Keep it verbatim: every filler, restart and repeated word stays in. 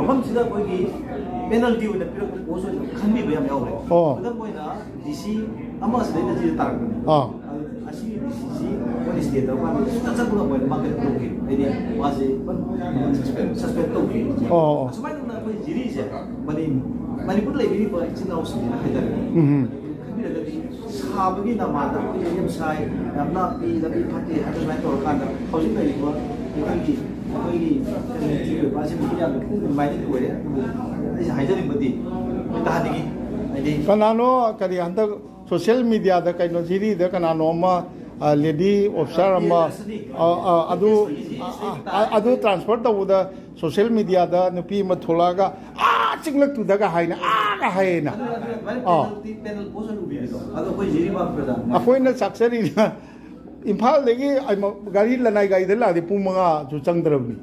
ꯃꯐꯝꯁꯤꯗ ꯑꯩꯈꯣꯏꯒꯤ ꯄꯦꯅꯜꯇꯤ ꯑꯣꯏꯅ ꯄꯤꯔꯛꯄ ꯄꯣꯁ ꯑꯣꯏꯅ ꯈꯟꯕꯤꯕ ꯌꯥꯝ ꯌꯥꯎꯔꯦ꯫ ꯑꯣ꯫ ꯈꯨꯗꯝ ꯑꯣꯏꯅ ꯗꯤ ꯁꯤ ꯑꯃ ꯑꯁꯤꯗꯩꯗ ꯁꯤꯗ ꯇꯥꯔꯛꯄꯅꯤ꯫ ꯑꯥ꯫ ꯑꯗꯨ ꯑꯁꯤꯒꯤ ꯗꯤ ꯁꯤꯁꯤ ꯑꯩꯈꯣꯏꯅ ꯁ꯭ꯇꯦ ꯇꯧꯔꯀꯥꯟꯗ ꯁꯨꯡꯆꯠ ꯆꯠꯄ ꯉꯝꯃꯣꯏꯅ ꯃꯥ ꯀꯩꯅꯣ ꯇꯧꯈꯤ꯫ ꯍꯥꯏꯗꯤ ꯃꯥꯁꯦ ꯁꯁꯄꯦꯟ ꯇꯧꯈꯤ꯫ ꯑꯣ, ꯑꯣ꯫ ꯑꯁꯨꯃꯥꯏꯅ ꯇꯧꯗꯅ ꯑꯩꯈꯣꯏ ꯖꯤꯔꯤꯁꯦ ꯃꯅꯤ-, ꯃꯅꯤꯄꯨꯔꯗ ꯂꯩꯕꯤꯔꯤꯕ ꯏꯆꯤꯜ ꯏꯅꯥꯎꯁꯤꯡꯁꯤꯅ ꯍꯥꯏꯇꯥꯔꯦ꯫ ꯎꯝ꯫ ꯈꯟꯕꯤꯔꯒꯗꯤ ꯁꯥꯕꯒꯤ ꯅꯃꯥꯗ ꯑꯩꯈꯣꯏ ꯌꯥꯝ ꯁꯥꯏ, ꯌꯥꯝ ꯂꯥꯞꯄꯤ, ꯂꯝꯕꯤ ꯐꯠꯇꯦ ꯍꯥꯏꯅ ꯑꯗꯨꯃꯥꯏꯅ ꯇꯧꯔꯀꯥꯟꯗ ꯍꯧꯖꯤꯛ ꯂꯩꯔꯤꯕ ꯑꯩꯈꯣꯏꯒꯤ, ꯑꯩꯈꯣꯏꯒꯤ community ꯑꯣꯏꯕ ꯑꯁꯤ ꯃꯤ ꯌꯥꯝꯅ ꯄꯨꯛꯅꯤꯡ ꯅꯨꯡꯉꯥꯏꯅꯤꯡꯉꯥꯏ ꯑꯣꯏꯔꯦ꯫ ꯑꯗꯨꯕꯨ ꯑꯩꯁꯦ ꯍꯥꯏꯖꯅꯤꯡꯕꯗꯤ ꯃꯣꯏ ꯇꯥꯍꯟꯅꯤꯡꯉꯤ꯫ ꯍꯥꯏꯗꯤ ꯀꯅꯥꯅꯣ ꯀꯔꯤ ꯍꯟꯗꯛ social media ꯗ ꯀꯩꯅꯣ ꯖꯤꯔꯤꯗ ꯀꯅꯥꯅꯣ ꯑꯃ, ꯑ, lady officer ꯑꯃ, ꯑ, ꯑ, ꯑꯗꯨ, ꯑ, ꯑ, ꯑꯗꯨ transfer ꯇꯧꯕꯗ social media ꯗ ꯅꯨꯄꯤ ꯑꯃ ꯊꯣꯛꯂꯛꯑꯒ ꯑꯥ ꯆꯤꯡꯂꯛꯇꯨꯗꯒ ꯍꯥꯏꯅ ꯑꯥꯒ ꯍꯥꯏꯌꯦꯅ꯫ ꯑꯗꯨ, ꯑꯗꯨ ꯑꯗꯨꯃꯥꯏꯅ ꯑꯥ꯫ penalty, penal post ꯑꯣꯏꯅ ꯎꯕꯤꯔꯤꯗꯣ꯫ ꯑꯗꯣ ꯑꯩꯈꯣꯏ ꯖꯤꯔꯤ ꯃꯥ ꯄ꯭ꯔꯙꯥꯟ꯫ ꯑꯩꯈꯣꯏꯅ ꯆꯥꯛꯆꯔꯤꯅ ꯏꯝꯐꯥꯜꯗꯒꯤ ꯒꯥꯔꯤ ꯂꯅꯥꯏ ꯒꯥꯔꯤꯗ ꯂꯥꯛꯑꯗꯤ ꯄꯨꯡ ꯃꯉꯥꯁꯨ ꯆꯪꯗ꯭ꯔꯕꯅꯤ꯫